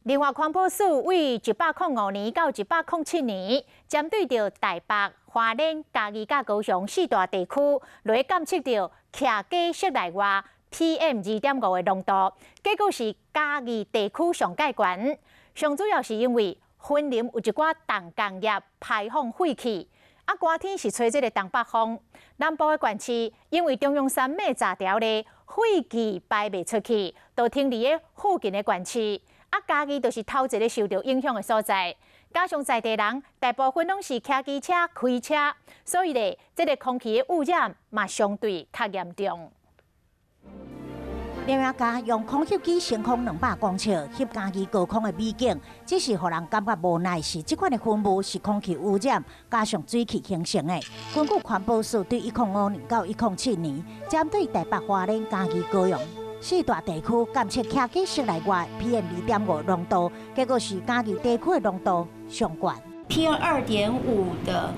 另外，環保署對105年到107年，針對著台北、花蓮、嘉義佮高雄四大地區來監測著徛家室內外 PM 2.5的濃度，結果是嘉義地區上蓋懸。上主要是因為雲林有一寡重工業排放廢氣，啊，寒天是吹這个東北風。南部的縣市因為中央山脈閘條咧，廢氣排袂出去，都停佇咧附近的縣市。啊，嘉義就是頭一个受著影響的所在。加上在地人大部分攏是騎機車、開車，所以咧，這个空氣的污染嘛相對較嚴重。林家用空翕機升空200公尺，翕嘉義高空的美景，只是予人感覺無奈是，這款的雲霧是空氣污染加上水汽形成的。根據環保署對105年到107年，針對台北、花蓮、嘉義、高雄四大地區監測徛家室內外 PM 2.5濃度，結果是嘉義地區的濃度上懸。 PM 2.5的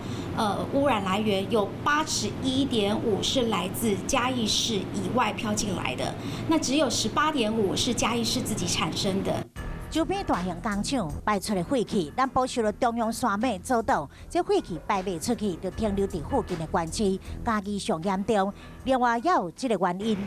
污染來源有81.5是來自嘉義市以外飄進來的，那只有18.5是嘉義市自己產生的。周邊大型工廠排出的廢氣，南部受著中央山脈阻擋，這廢氣排袂出去，就停留佇附近的縣市，嘉義上嚴重。另外也有這个原因。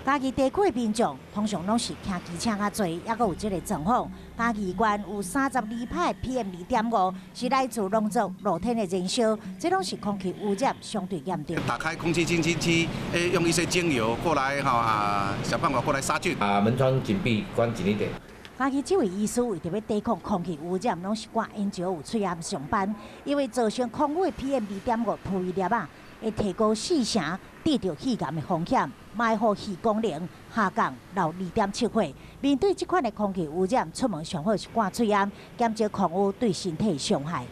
嘉義地區的民眾通常攏是騎機車較濟，猶閣有這个狀況。嘉義縣有32%PM 2.5是來自農作露天的燃燒，這攏是空氣污染相對嚴重。打開空氣清新機，用一些精油過來，哈啊，想辦法過來殺菌。啊，門窗緊閉，關緊一點。嘉義這位醫師為著欲抵抗空氣污染，攏是掛煙石有喙罨上班，因為造成空污的 PM 2.5微粒仔，會提高四成得著肺癌的風險，嘛會予肺功能下降老2.7歲。面對這款的空氣污染，出門上好是掛喙罨，減少空污對身體傷害。